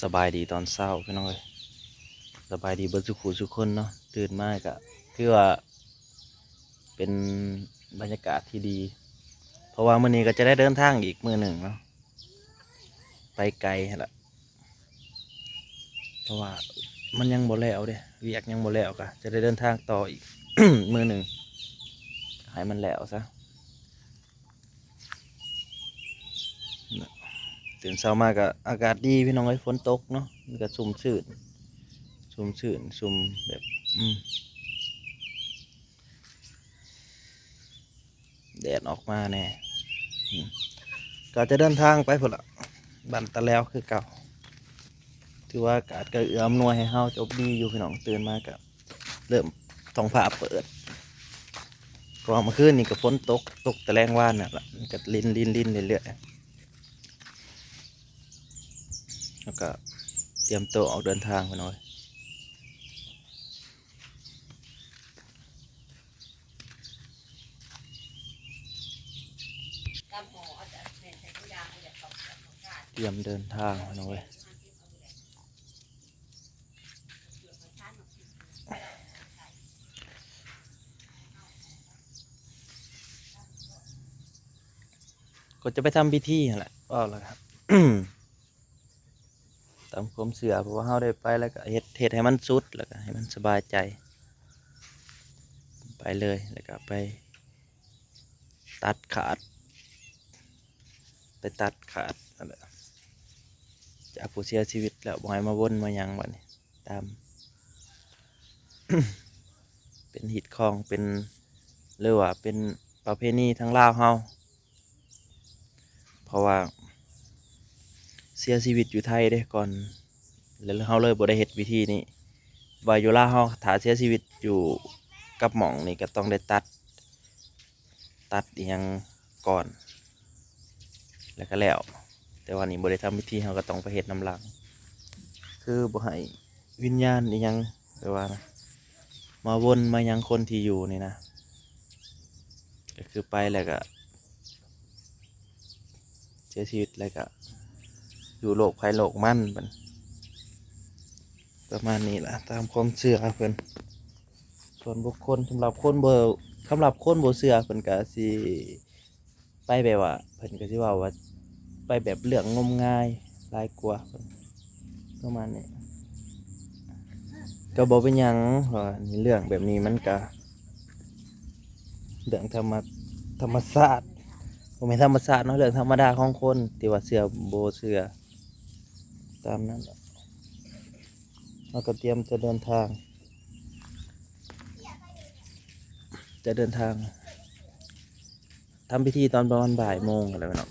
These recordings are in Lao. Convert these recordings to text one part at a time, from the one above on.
ສະບາຍດີຕອນເຊົ້າພີ່ນ້ອງເອີຍ ສະບາຍດີເບິດສູ່ຄູ່ສູ່ຄົນເນາະ. ຕື່ນມາກະຖືວ່າເປັນບັນຍາກາດທີ່ດີ ເພາະວ່າມື້ນີ້ກໍຈະໄດ້ເດີນທາງອີກມື້ໜຶ່ງເນາະ ໄປໄກຫັ້ນລະ ເພາະວ່າມັນຍັງບໍ່ແລ້ວເດ້ ວຽກຍັງບໍ່ແລ້ວ ກໍຈະໄດ້ເດີນທາງຕໍ່ອີກ ມື້ໜຶ່ງ ໃຫ້ມັນແລ້ວຊະ. ຕື່ນເຊົ້າມາກໍອາກາດດີພີ່ນ້ອງເອີຍ ຝົນຕົກເນາະ ມັນກໍຊຸ່ມຊື່ນ ຊຸ່ມຊື່ນ ຊຸ່ມແບບ ອືມ ແດດອອກມາແດ່ ອືມ ກໍຈະເດີນທາງໄປພຸ້ນລະ ບ້ານຕາແລວຄືເກົ່າ. ຖືວ່າອາກາດກໍເອື້ອອຳນວຍໃຫ້ເຮົາຈົບດີຢູ່ພີ່ນ້ອງ ຕື່ນມາກໍ ເລີ່ມທ້ອງຟ້າເປີດ ເພາະວ່າເມື່ອຄືນນີ້ກໍຝົນຕົກ ຕົກແຕ່ແລງວານນັ້ນລະ ມັນກໍລິນໆໆເລື້ອຍໆ ແລ້ວກໍຕຽມໂຕອອກເດີນທາງພີ່ນ້ອງເອີຍ ຕຽມເດີນທາງພີ່ນ້ອງເອີຍ. ກໍຈະໄປທຳພິທີຫັ້ນແຫຼະ ເວົ້າແລ້ວກໍ ຕາມຄວາມເຊື່ອ ເພາະວ່າເຮົາໄດ້ໄປແລ້ວກໍເຮັດ ເຮັດໃຫ້ມັນສຸດ ແລ້ວກໍໃຫ້ມັນສະບາຍໃຈ ໄປເລີຍ ແລ້ວກໍໄປຕັດຂາດ ໄປຕັດຂາດຫັ້ນແຫຼະ ຈາກຜູ້ເສຍຊີວິດແລ້ວ ບໍ່ໃຫ້ມາວົນມາຫຍັງບັດນີ້ ຕາມ ເປັນຮີດຄອງ ເປັນ ຫຼືວ່າເປັນປະເພນີທາງລາວເຮົາ ເພາະວ່າເສຍຊີວິດຢູ່ໄທເດ້ກ່ອນ ແລ້ວເຮົາເລີຍບໍ່ໄດ້ເຮັດວິທີນີ້ ວ່າຢູ່ລາວເຮົາຖ້າເສຍຊີວິດຢູ່ກັບໝ້ອງນີ້ກໍຕ້ອງໄດ້ຕັດ ຕັດອີ່ຫຍັງກ່ອນ ແລ້ວກໍແລ້ວ ແຕ່ວ່ານີ້ບໍ່ໄດ້ທຳພິທີ ເຮົາກໍຕ້ອງໄປເຮັດນຳຫຼັງ ຄືບໍ່ໃຫ້ວິນຍານອີ່ຫຍັງ ແບບວ່ານະ ມາວົນມາຫຍັງຄົນທີ່ຢູ່ນີ້ນະ ກໍຄືໄປແລ້ວກໍເສຍຊີວິດ ແລ້ວກໍຢູ່ໂລກໃຜໂລກມັນ ປະມານນີ້ລະ ຕາມຄວາມເຊື່ອເພິ່ນ ສ່ວນບຸກຄົນ ສຳລັບຄົນບໍ່ ສຳລັບຄົນບໍ່ເຊື່ອ ເພິ່ນກໍຊິໄປແບບວ່າ ເພິ່ນກໍຊິເວົ້າວ່າ ໄປແບບເລື່ອງງົມງາຍຫຼາຍກວ່າ ປະມານນີ້ ກໍບໍ່ເປັນຫຍັງ ເພາະວ່າເລື່ອງແບບນີ້ມັນກໍເລື່ອງທຳມະ ທຳມະຊາດ ບໍ່ແມ່ນທຳມະຊາດເນາະ ເລື່ອງທຳມະດາຂອງຄົນທີ່ວ່າເຊື່ອບໍ່ເຊື່ອ ຕາມນັ້ນແຫຼະ. ເຮົາກໍຕຽມຈະເດີນທາງ ຈະເດີນທາງ ທຳພິທີຕອນປະມານບ່າຍໂມງຫັ້ນແຫຼະພີ່ນ້ອງ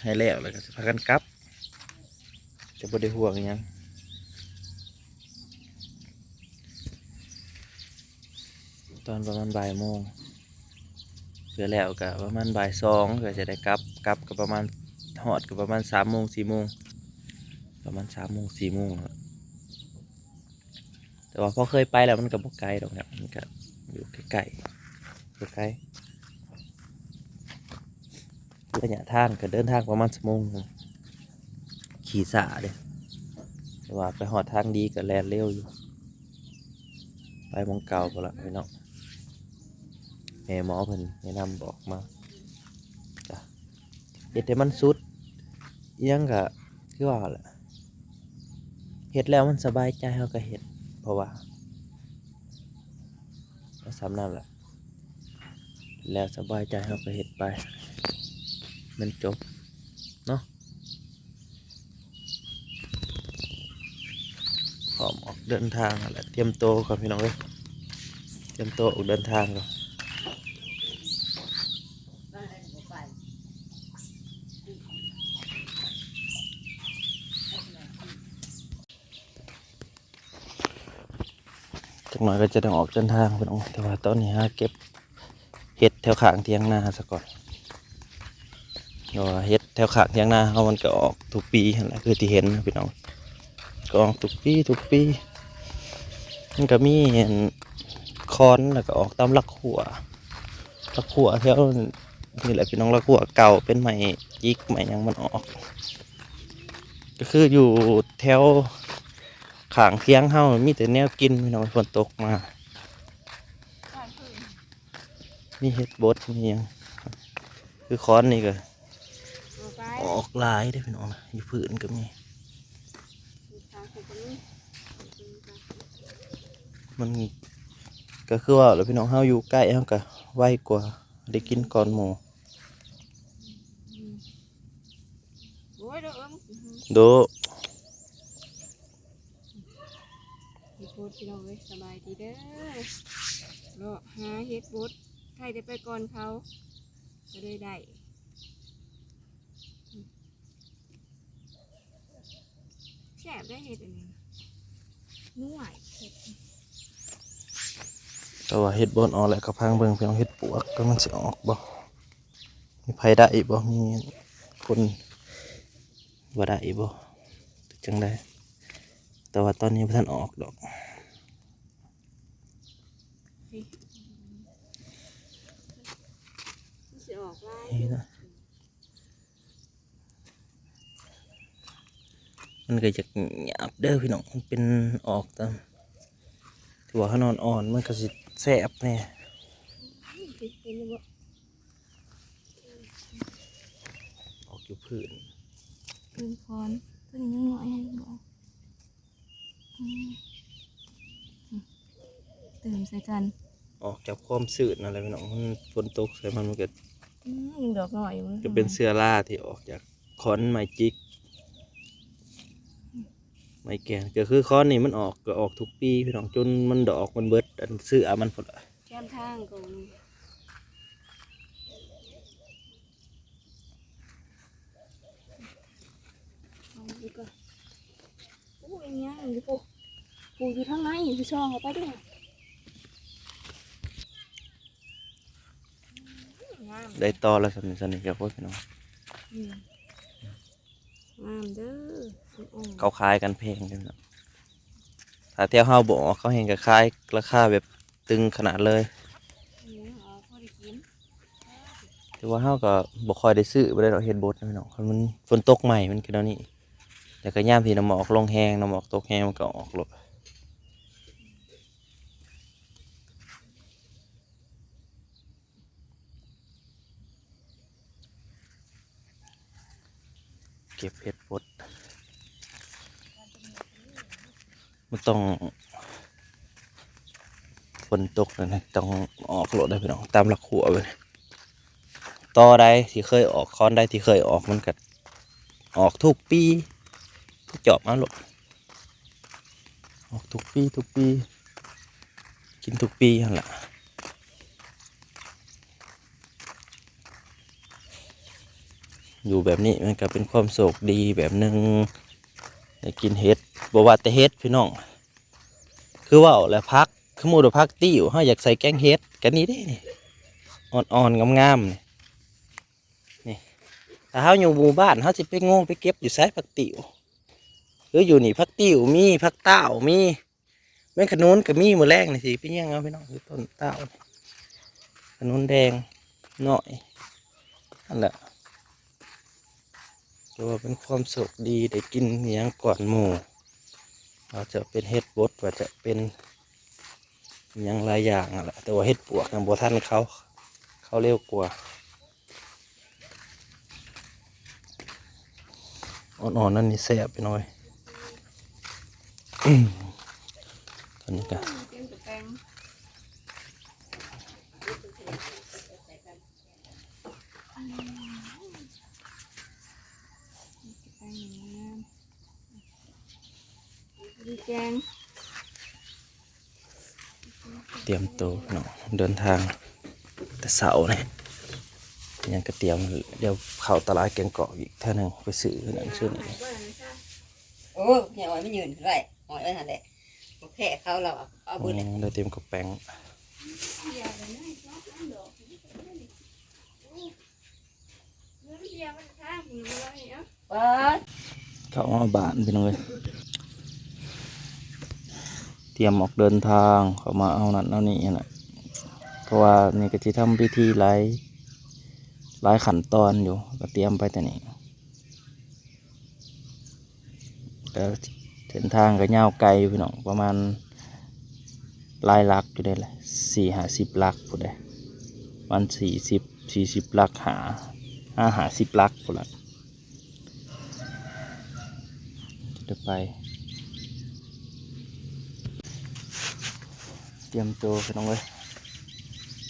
ໃຫ້ແລ້ວ ແລ້ວກໍຊິພາກັນກັບ ຈະບໍ່ໄດ້ຫ່ວງຫຍັງ. ຕອນປະມານບ່າຍໂມງ ເພື່ອແລ້ວກໍປະມານບ່າຍສອງ ເພື່ອຈະໄດ້ກັບ ກັບກໍປະມານ ຮອດກໍປະມານສາມໂມງ ສີ່ໂມງ ປະມານສາມໂມງ ສີ່ໂມງ ແຕ່ວ່າພໍເຄີຍໄປແລ້ວມັນກໍບໍ່ໄກດອກ ມັນກໍຢູ່ໃກ້ໆ ບໍ່ໄກ ໄລຍະທາງກໍເດີນທາງປະມານຊົ່ວໂມງ ຂີ່ຊ້າເດ້ ແຕ່ວ່າໄປຮອດທາງດີກໍແລ່ນເລັວຢູ່ ໄປໝ່ອງເກົ່າພຸ້ນລະພີ່ນ້ອງ ແມ່ໝໍເພິ່ນແນະນຳບອກມາ ກະເຮັດໃຫ້ມັນສຸດ ອີ່ຫຍັງກະຄືວ່າແຫຼະ ເຮັດແລ້ວມັນສະບາຍໃຈເຮົາກໍເຮັດ ເພາະວ່າ ກໍສ່ຳນັ້ນແຫຼະ ແລ້ວສະບາຍໃຈເຮົາກໍເຮັດໄປ ມັນຈົບເນາະ ພ້ອມອອກເດີນທາງຫັ້ນແຫຼະ ຕຽມໂຕກ່ອນພີ່ນ້ອງເອີຍ ຕຽມໂຕອອກເດີນທາງກ່ອນ. ຈັກໜ້ອຍກໍຈະໄດ້ອອກເດີນທາງພີ່ນ້ອງ ແຕ່ວ່າຕອນນີ້ຫາເກັບເຫັດແຖວຂ້າງຖຽງນາຊະກ່ອນ ເພາະວ່າເຫັດແຖວຂ້າງຖຽງນາເຮົາມັນກໍອອກທຸກປີຫັ້ນແຫຼະ ຄືທີ່ເຫັນນະພີ່ນ້ອງ ກໍອອກທຸກປີ ທຸກປີ ມັນກໍມີອັນຄອນ ແລ້ວກໍອອກຕາມຫຼັກຮົ້ວ ຫຼັກຮົ້ວແຖວນີ້ແຫຼະພີ່ນ້ອງ ຫຼັກຮົ້ວເກົ່າເປັນໄມ້ຈິກໄມ້ຫຍັງມັນອອກ ກໍຄືຢູ່ແຖວຂ້າງທຽງເຮົາມີແຕ່ແນວກິນພີ່ນ້ອງ ຝົນຕົກມາ ມີເຫັດບົດ ມີຫຍັງ ຄືຄ້ອນນີ້ກໍອອກຫຼາຍເດ້ພີ່ນ້ອງ ຢູ່ພື້ນກໍມີ ມັນກໍຄືວ່າແຫຼະພີ່ນ້ອງ ເຮົາຢູ່ໃກ້ເຮົາກໍໄວກວ່າ ໄດ້ກິນກ່ອນໝູ່. ໂອ້ຍ ໂດະເອີຍ ໂດະ ເຫັດບົດພີ່ນ້ອງເອີຍ ສະບາຍດີເດີ ເລາະຫາເຫັດບົດ ໃຜໄດ້ໄປກ່ອນເຂົາກໍເລີຍໄດ້ ແຊບໄດ໋ເຫັດອັນນີ້ ນວຍ ແຕ່ວ່າເຫັດບົດອອກແລ້ວກໍພັງເບິ່ງພີ່ນ້ອງ ເຫັດປວກກໍມັນຊິອອກບໍ່ ມີໃຜໄດ້ບໍ່ ມີຄົນບໍ່ໄດ້ບໍ່ ຈັ່ງໃດ ແຕ່ວ່າຕອນນີ້ບໍ່ທັນອອກດອກ ມັນຊິອອກຫຼາຍ ນີ້ນະ ມັນກໍຢາກຫຍາບເດີພີ່ນ້ອງ ມັນເປັນອອກຕາມ ຖືວ່າເຮົານອນອ່ອນ ມັນກໍຊິແຊບແດ່ ອອກຢູ່ພື້ນ ພື້ນຄອນ ຕົວນີ້ຍັງນ້ອຍຢູ່ບໍ່? ອືມ ຕື່ມໃສ່ກັນ ອອກຈາກຄວາມຊື້ນນັ້ນແຫຼະພີ່ນ້ອງ ມັນຝົນຕົກໃສ່ມັນ ມັນກໍ ອືມ ຍັງດອກນ້ອຍຢູ່ ກໍເປັນເຊື້ອລາທີ່ອອກຈາກຂອນໄມ້ຈິກ ໄມ້ແກ່ນ ກໍຄືຂອນນີ້ມັນອອກ ກໍອອກທຸກປີພີ່ນ້ອງ ຈົນມັນດອກມັນເບິດ ອັນເຊື້ອມັນພຸ້ນລະ ແຄມທາງກໍມີ ເອົາອີກກ່ອນ ໂອ້ຍ ຍັງຢູ່ພຸ້ນ ຜູ້ຢູ່ທາງໃນ ຢູ່ຊ່ອງເຂົ້າໄປເດີ ງາມ ໄດ້ຕໍ່ແລ້ວສ່ຳນີ້ ສ່ຳນີ້ກໍໂອ້ຍພີ່ນ້ອງ ອືມ ງາມເດີ ອືມ ເຂົາຂາຍກັນແພງເດ້ ຖ້າແຖວເຮົາບໍ່ອອກ ເຂົາແຮ່ງກໍຂາຍລາຄາແບບຕຶງຂະໜາດເລີຍ ອືມ ເອົາພໍໄດ້ກິນ ແຕ່ວ່າເຮົາກໍບໍ່ຄ່ອຍໄດ້ຊື້ປານໃດດອກ ເຫັດບົດນະພີ່ນ້ອງ ຄັນມັນຝົນຕົກໃໝ່ມັນຄືແນວນີ້ ແລ້ວກໍຍາມທີ່ນ້ຳໝອກລົງແຮງ ນ້ຳໝອກຕົກແຮງ ມັນກໍອອກໂລດ. ເກັບເຫັດບົດ ມັນຕ້ອງ ຝົນຕົກແລ້ວນະ ຕ້ອງອອກໂລດເດີພີ່ນ້ອງ ຕາມລະຂົວເບິ່ງ ຕໍໃດທີ່ເຄີຍອອກ ຄອນໃດທີ່ເຄີຍອອກ ມັນກໍອອກທຸກປີ ໄປຈອບເອົາໂລດ ອອກທຸກປີ ທຸກປີ ກິນທຸກປີຫັ້ນລະ ຢູ່ແບບນີ້ມັນກໍເປັນຄວາມໂຊກດີແບບໜຶ່ງ ໄດ້ກິນເຫັດ ບໍ່ວ່າແຕ່ເຫັດພີ່ນ້ອງ ຄືເວົ້າແຫຼະ ຜັກ ສົມມຸດວ່າຜັກຕິ້ວ ເຮົາຢາກໃສ່ແກງເຫັດ ກໍນີ້ເດ້ນີ້ ອ່ອນໆ ງາມໆ ນີ້ ນີ້ ຖ້າເຮົາຢູ່ໝູ່ບ້ານ ເຮົາຊິໄປໂງ່ໄປເກັບຢູ່ໃສ ຜັກຕິ້ວ ຄືຢູ່ນີ້ ຜັກຕິ້ວມີ ຜັກຕ້າວມີ ແມງຂະໜູນກໍມີ ມື້ແລງນີ້ຊິໄປຍ່າງເອົາພີ່ນ້ອງ ຄືຕົ້ນຕ້າວ ຂະໜູນແດງນ້ອຍ ນັ້ນແຫຼະ ຖືວ່າເປັນຄວາມໂຊກດີໄດ້ກິນອີ່ຫຍັງກ່ອນໝູ່ ວ່າຈະເປັນເຫັດບົດ ວ່າຈະເປັນອີ່ຫຍັງຫຼາຍຢ່າງຫັ້ນແຫຼະ ແຕ່ວ່າເຫັດປວກນະບໍ່ທັນເຂົາ ເຂົາເລັວກວ່າ. ອ່ອນໆ ນັ້ນນີ້ແຊບພີ່ນ້ອງເອີຍ ຕອນນີ້ກະ ແກງ ຕຽມໂຕເນາະ ເດີນທາງແຕ່ເຊົ້ານີ້ ຍັງກະຕຽມ ດຽວເຂົ້າຕະຫຼາດແກງກອກອີກເທື່ອໜຶ່ງ ໄປຊື້ນັ້ນຊື້ນີ້ ໂອ້ຍ ແມ່ອ້ອຍມັນຍື່ນໄວ້ ອ້ອຍເອີຍຫັ້ນແຫຼະ ບໍ່ແພ້ເຂົາ ລາວເອົາເບິດແຫຼະ ອືມ ໄດ້ຕຽມກະແປ້ງ ເຂົ້າມາບ້ານພີ່ນ້ອງເອີຍ ຕຽມອອກເດີນທາງ ເຂົ້າມາເອົານັ້ນເອົານີ້ຫັ້ນແຫຼະ ເພາະວ່ານີ້ກະຊິທຳພິທີຫຼາຍ ຫຼາຍຂັ້ນຕອນຢູ່ ກະຕຽມໄປແຕ່ນີ້ ກໍເສັ້ນທາງກໍຍາວໄກຢູ່ພີ່ນ້ອງ ປະມານຫຼາຍຫຼັກຢູ່ເດ້ ສີ່ຫ້າສິບຫຼັກພຸ້ນເດ້ ປະມານສີ່ສິບ ສີ່ສິບຫຼັກ ຫາ ຫາຫ້າສິບຫຼັກພຸ້ນລະ ຈະໄດ້ໄປ ຕຽມໂຕພີ່ນ້ອງເອີຍ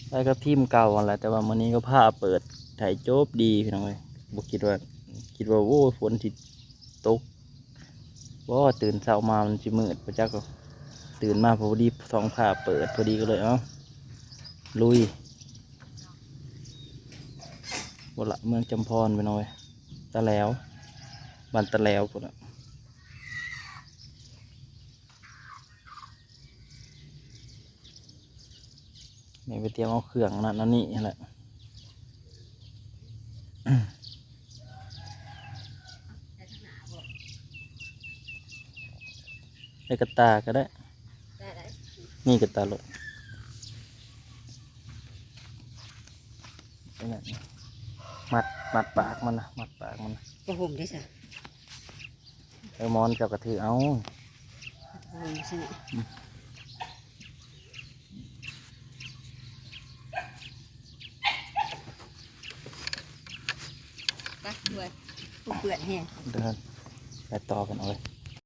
ໄປກັບທີມເກົ່າຫັ້ນແຫຼະ ແຕ່ວ່າມື້ນີ້ກໍຟ້າເປີດ ຖ່າຍຈົບດີພີ່ນ້ອງເອີຍ ບໍ່ຄິດວ່າ ຄິດວ່າ ໂອ້ ຝົນຊິຕົກບໍ່ ຕື່ນເຊົ້າມາມັນຊິມືດບໍ່ຈັກ ຕື່ນມາພໍດີທ້ອງຟ້າເປີດພໍດີ ກໍເລີຍ ເອົ້າ ລຸຍ ພຸ້ນລະ ເມືອງຈຳພອນພີ່ນ້ອງເອີຍ ຕະແຫຼວ ບ້ານຕະແຫຼວພຸ້ນລະ. ນີ້ໄປຕຽມເອົາເຄື່ອງນັ້ນອັນນີ້ຫັ້ນແຫຼະ ໃສ່ກະຕ່າກໍໄດ້ ນີ້ກະຕ່າໂລດ ມັດ ມັດປາກມັນນະ ມັດປາກມັນນະ ຜ້າຫົ່ມເດ້ຊະ. ເອີ ໝອນເຈົ້າກໍຖືເອົາ ໂອ້ຍ ຊັ້ນນະ ອືມ ໄປດ້ວຍ ຜູ້ເປື້ອນແຮງ ເດີນ ໄປຕໍ່ກັນເອົາເລີຍ